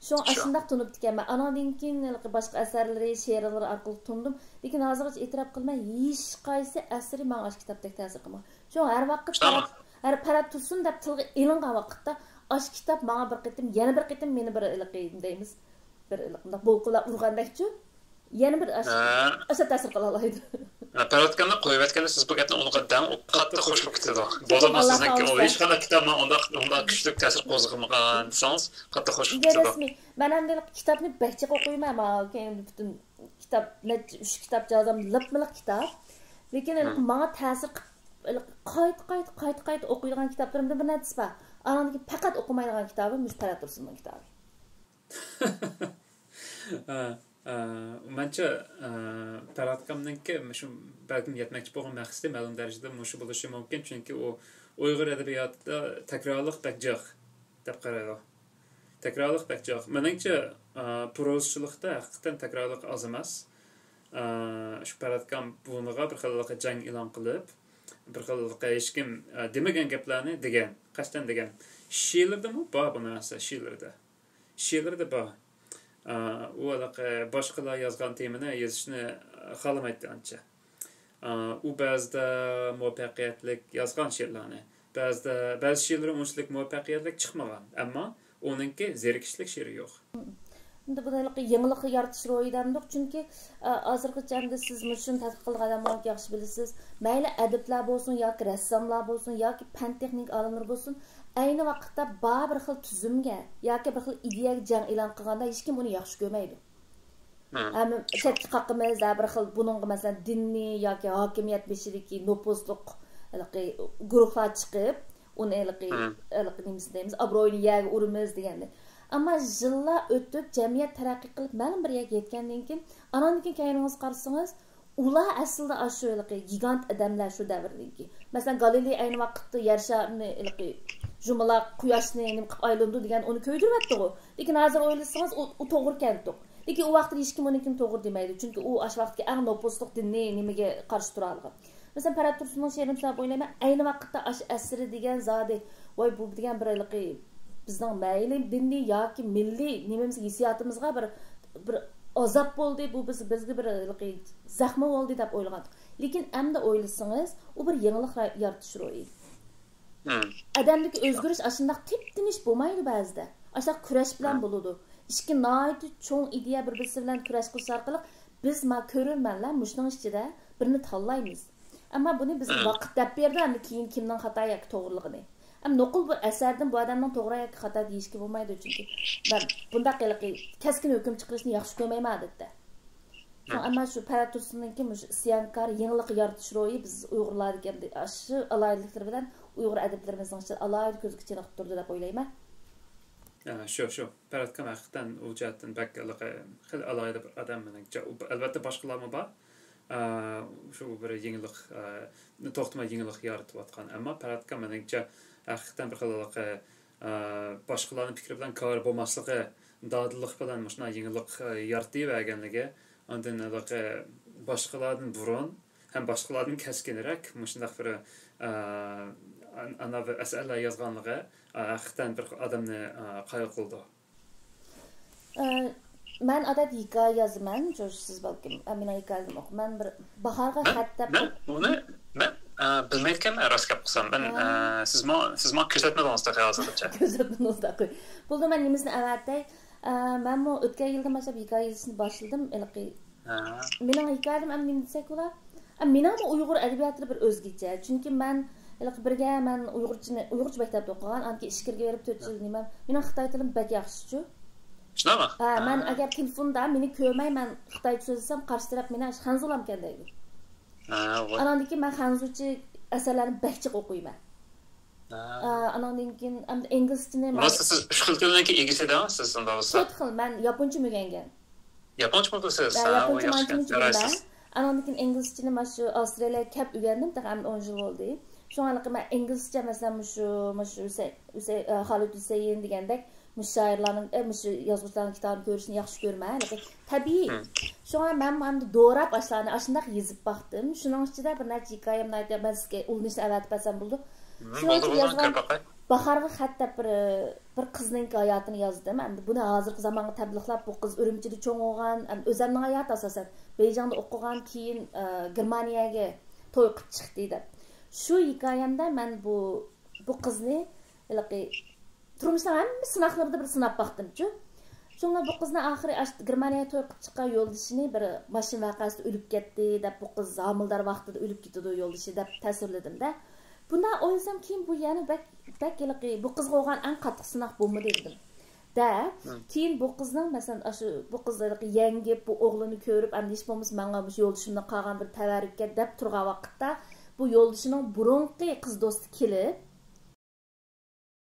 شۇڭا شۇ. ئاشۇنداق تونۇپتىكەنمەن. ئانىڭدىن كېيىن ھېلىقى باشقا ئەسەرلىرى، شېئىرلىرى ئارقىلىق تونۇدۇم. لېكىن ھازىرغىچە ئېتىراپ قىلىمەن، ھېچقايسى ئەسىرى ماڭا ئاشۇ كىتابتەك تەسىر قىلمىغان. شۇڭا ھەر ۋاقىت شۇنداقمۇ؟ پەرھات، ھەر پەرھات تۇرسۇن دەپ تىلغا ئېلىنغان ۋاقىتتا ئاشۇ كىتاب ماڭا بىر قېتىم، يەنە بىر قېتىم مېنى بىر ھېلىقى دەيمىز، بىر ھېلىقى مۇنداق بولقىلاپ ئۇرغاندەكچۇ. يەنە بىر ئاش-، ھە. ئاشۇ تەسىر قىلالايدۇ. ھە، پەرھات ئاكامنى قويۇۋەتكەندە سىز بۇ گەپنى ئۇنىڭغا دەڭ، ئۇ قاتتىق خوش بولۇپ كېتىدۇ. بولۇپمۇ سىزنىڭكى ئۇ ھېچقانداق كىتابمۇ ئۇنداق، ئۇنداق كۈچلۈك تەسىر قوزغىمىغان دېسىڭىز، قاتتىق خوش بولۇپ كېتىدۇ. رەسمىي. مەن ئەمدى كىتابنى بەك جىق ئوقۇيمەن، مانا كەينىدە پۈتۈن كىتاب، نەچچە، ئۈچ كىتاب جازام، لىپمىلىق كىتاب. لېكىن ھېلىقى ماڭا تەسىر قىلىپ، ھېلىقى قايتا، قايتا، قايتا، قايتا ئوقۇيدىغان كىتابلىرىمدىن بىر نەچچىسى بار. ئانىڭدىن كېيىن پەقەت ئوقۇمايدىغان كىتابىم مۇشۇ پەرھات تۇرسۇننىڭ كىتابى. ھە، ھە، مەنچە، ھە، پەرھات ئاكامنىڭكى مۇشۇ بەلكىم يەتمەكچى بولغان مەقسىتى مەلۇم دەرىجىدە مۇشۇ بولۇشى مۇمكىن، چۈنكى ئۇ ئۇيغۇر ئەدەبىياتىدا تەكرارلىق بەك جىق دەپ قارايدۇ. تەكرارلىق بەك جىق. مېنىڭچە، ئە، پروزىچىلىقتا ھەقىقەتەن تەكرارلىق ئاز ئەمەس. ئە، شۇ پەرھات ئاكام بۇنىڭغا بىر خىل جەڭ ئېلان قىلىپ، بىر خىل ھېچكىم، ئە، دېمىگەن گەپلەرنى دېگەن، قەستەن دېگەن. شېئىرلىرىدىمۇ بار بۇ نەرسە، شېئىرلىرىدە. شېئىرلىرىدە بار. ئۇ ھېلىقى باشقىلار يازغان تېمىنى يېزىشنى خالىمايتتى ئانچە. ئۇ بەزىدە مۇۋەپپەقىيەتلىك يازغان شېئىرلارنى، بەزىدە، بەزى شېئىرلىرى ئۇنچىلىك مۇۋەپپەقىيەتلىك چىقمىغان، ئەمما ئۇنىڭكى زېرىكىشلىك شېئىرى يوق. ئەمدى بۇنى ھېلىقى يېڭىلىق يارىتىش روھى دەمدۇق، چۈنكى، ئە، ھازىرغىچە ئەمدى سىز مۇشۇنى تەتقىق قىلغان ئادەملەر ياخشى بىلىسىز. مەيلى ئەدىبلەر بولسۇن ياكى رەسساملار بولسۇن ياكى پەن تېخنىكا ئالىملىرى بولسۇن، ئەينى ۋاقىتتا بار بىر خىل تۈزۈمگە ياكى بىر خىل ئىدىيەگە جەڭ ئېلان قىلغاندا ھېچكىم ئۇنى ياخشى كۆرمەيدۇ. ھەم چەتكە قاقىمىز، ھە، بىر خىل بۇنىڭغا، مەسىلەن، دىننى ياكى ھاكىمىيەت بېشىدىكى نوپۇزلۇق ھېلىقى گۇرۇھلار چىقىپ، ئۇنى ھېلىقى، ھېلىقى نېمىسى دەيمىز، ئابرۇيىنى يەرگە ئۇرىمىز دېگەندەك. ئەمما يىللار ئۆتۈپ، جەمئىيەت تەرەققىي قىلىپ، مەلۇم بىر يەرگە يەتكەندىن كېيىن، ئاناندىن كېيىن كەينىڭىزگە قارىسىڭىز، ئۇلار ئەسلىدە ئاشۇ ھېلىقى گىگانت ئادەملەر شۇ دەۋردىكى. مەسىلەن، گالىلېي ئەينى ۋاقىتتا يەر شارىنى ھېلىقى يۇمىلاق، قۇياشنى نېمە قىلىپ ئايلىنىدۇ دېگەن ئۇنى كۆيدۈرۈۋەتتىغۇ. لېكىن ھازىر ئويلىسىڭىز، ئۇ، ئۇ توغرا كەنتۇق. لېكىن ئۇ ۋاقىتتا ھېچكىم ئۇنىڭكىنى توغرا دېمەيدۇ. چۈنكى ئۇ ئاشۇ ۋاقىتتىكى ئەڭ نوپۇزلۇق دىنىي نېمىگە قارشى تۇرالىغان. مەسىلەن، پەرھات تۇرسۇننىڭ شېئىرىنى سوراپ ئويلايمەن. ئەينى ۋاقىتتا ئاشۇ ئەسىرى دېگەن زادى، ۋاي، بۇ دېگەن بىر ھېلىقى بىزنىڭ مەيلى دىنىي ياكى مىللىي نېمىمىزگە، ھېسسىياتىمىزغا بىر، بىر ئازاب بولدى، بۇ بىز، بىزگە بىر ھېلىقى زەخمە بولدى دەپ ئويلىغان. لېكىن ئەمدى ئويلىسىڭىز، ئۇ بىر يېڭىلىق را-، يارىتىش روھى. ئادەمدىكى ئۆزگىرىش ئاشۇنداق تىپتىنىش بولمايدۇ بەزىدە. ئاشۇنداق كۈرەش بىلەن بولىدۇ. ئىككى ناھايىتى چوڭ ئىدىيە بىر-بىرسى بىلەن كۈرەش قىلىش ئارقىلىق بىز، ما، كۆرۈرمەنلەر مۇشۇنىڭ ئىچىدە بىرنى تاللايمىز. ئەمما بۇنى بىز ۋاقىت دەپ بېرىدۇ، ئەمدى كېيىن كىمنىڭ خاتا ياكى توغرىلىقىنى. ئەمما نوقۇل بۇ ئەسەردىن بۇ ئادەمنىڭ توغرا ياكى خاتا دېيىشكە بولمايدۇ، چۈنكى مەن بۇنداق ھېلىقى كەسكىن ھۆكۈم چىقىرىشنى ياخشى كۆرمەيمەن ئادەتتە. شۇڭا ئەمما شۇ پەرھات تۇرسۇننىڭكى مۇشۇ ئىسيانكار، يېڭىلىق يارىتىش روھى بىز ئۇيغۇرلاردىكى ئەمدى ئاشۇ ئالاھىدىلىكلىرى بىلەن ئۇيغۇر ئەدىبلىرىمىزنىڭ ئىچىدە ئالاھىدە كۆزگە چېلىقىپ تۇرىدۇ دەپ ئويلايمەن. ئە، شۇ، شۇ. پەرھات ئاكام ھەقىقەتەن ئۇ جەھەتتىن بەك ھېلىقى خېلى ئالاھىدە بىر ئادەم مېنىڭچە. ئۇ، ئەلۋەتتە باشقىلارمۇ بار. ئە، شۇ بىر يېڭىلىق، ئە، توختىماي يېڭىلىق يارىتىۋاتقان. ئەمما پەرھات ئاكام مېنىڭچە ھەقىقەتەن بىر خىل ھېلىقى، ئە، باشقىلارنىڭ پىكرى بىلەن كارى بولماسلىقى، دادىللىق بىلەن مۇشۇنداق يېڭىلىق، ئە، يارىتىۋەرگەنلىكى، ئاندىن ھېلىقى باشقىلاردىن بۇرۇن ھەم باشقىلاردىن كەسكىنرەك مۇشۇنداق بىر، ئە، ئان-، ئانا بىر ئەسەرلەر يازغانلىقى، ئە، ھەقىقەتەن بىر ئادەمنى، ئە، قايىل قىلىدۇ. ئە، مەن ئادەتتە ھېكايە يازىمەن، جوش، سىز بەلكىم، ئە، مېنىڭ ھېكايىلىرىمنى ئوقۇپ، مەن بىر باھارغا خەت دەپ. مەن ئۇنى، مەن، ئە، بىلمەيدىكەنمەن، راست گەپ قىلسام. مەن، ئە، سىز ما-، سىز ماڭا كۆرسەتمىدىڭىز تېخى ھازىرغىچە. كۆرسەتمىدىڭىز تېخى. بولدى، مەن نېمىسىنى ئەۋەتەي؟ ئە، مەنمۇ ئۆتكەن يىلدىن باشلاپ ھېكايە يېزىشنى باشلىدىم. ھېلىقى مېنىڭ ھېكايەم ئەمدى نېمە دېسەك بولا؟ ئە، مېنىڭمۇ ئۇيغۇر ئەدەبىياتىدا بىر ئۆزگىچە. چۈنكى مەن ھېلىقى بىرگە مەن ئۇيغۇرچىنى، ئۇيغۇرچە مەكتەپتە ئوقۇغان، ئاندىن كېيىن ئىچكىرىگە بېرىپ تۆت يىل نېمە. مېنىڭ خىتاي تىلىم بەك ياخشىچۇ. شۇنداقمۇ؟ ھە، مەن ئەگەر تېلېفوندا مېنى كۆرمەي مەن خىتايچە سۆزلىسەم، قارشى تەرەپ مېنى خەنزۇلامكەن دەيدۇ. ئاناندىن كېيىن مەن خەنزۇچە ئەسەرلەرنى بەك جىق ئوقۇيمەن. ئاناندىن كېيىن ئەمدى ئىنگلىزچىنى. سىز ئۈچ خىل تىلنىڭكى ئىگىسى دەڭ، سىز شۇنداق بولسا. تۆت خىل، مەن ياپونچىمۇ ئۆگەنگەن. ياپونچىمۇ بىلىسىز؟ ھە، ياپونچە، مانچىنى بىلىمەن. ئاناندىن كېيىن ئىنگلىزچىنى مانا شۇ ئاۋسترالىيەگە كەپ ئۆگەندىم، تېخى ئەمدى ئون يىل بولدى. شۇڭا ھېلىقى مەن ئىنگلىزچە، مەسىلەن، مۇشۇ، مۇشۇ ھۈسەي-، ھۈسەي-، ئە، خالىد ھۈسەيىن دېگەندەك، مۇشۇ شائىرلارنىڭ، ئە، مۇشۇ يازغۇچىلارنىڭ كىتابىنى كۆرۈشنى ياخشى كۆرىمەن، ھېلىقى تەبىئىي. شۇڭا مەنمۇ ئەمدى دوراپ ئاشۇلارنى ئاشۇنداق يېزىپ باقتىم. شۇنىڭ ئىچىدە بىر نەچچە ھېكايەمنى ئېيتىپ، مەن سىزگە ئۇلىنىشنى ئەۋەتىپ بەرسەم بولىدۇ. شۇنىڭ ئىچىدە يازغان باھارغا خەت دەپ بىر، بىر قىزنىڭكى ھاياتىنى يازدىم. ئەمدى بۇنى ھازىرقى زامانغا تەبلىقلاپ، بۇ قىز ئۈرۈمچىدە چوڭ بولغان، ئەمدى ئۆزەمنىڭ ھاياتى ئاساسەن. بېيجىڭدا ئوقۇغان، كېيىن، ئە، گېرمانىيەگە توي قىلىپ چىقتى دەپ. شۇ ھېكايەمدە مەن بۇ، بۇ قىزنى ھېلىقى تۇرمۇشنىڭ ھەممە سىناقلىرىدا بىر سىناپ باقتىمچۇ. شۇڭا بۇ قىزنى ئاخىرى ئاشۇ گېرمانىيەگە توي قىلىپ چىققان يولدىشىنى بىر ماشىنا ۋەقەسىدە ئۆلۈپ كەتتى دەپ، بۇ قىز ھامىلىدار ۋاقتىدا ئۆلۈپ كېتىدۇ يولدىشى دەپ تەسۋىرلىدىم-دە. بۇنداق ئويلىسام كېيىن بۇ يەنە بەك، بەك ھېلىقى بۇ قىزغا بولغان ئەڭ قاتتىق سىناق بولمىدى دېدىم. دە، كېيىن بۇ قىزنىڭ، مەسىلەن، ئاشۇ بۇ قىز ھېلىقى يەڭگىپ، بۇ ئوغلىنى كۆرۈپ، ئەمدى ھېچ بولمىسا ماڭا مۇشۇ يولدىشىمنى قالغان بىر تەۋەررۈككە دەپ تۇرغان ۋاقىتتا، بۇ يولدىشىنىڭ بۇرۇنقى قىز دوستى كېلىپ،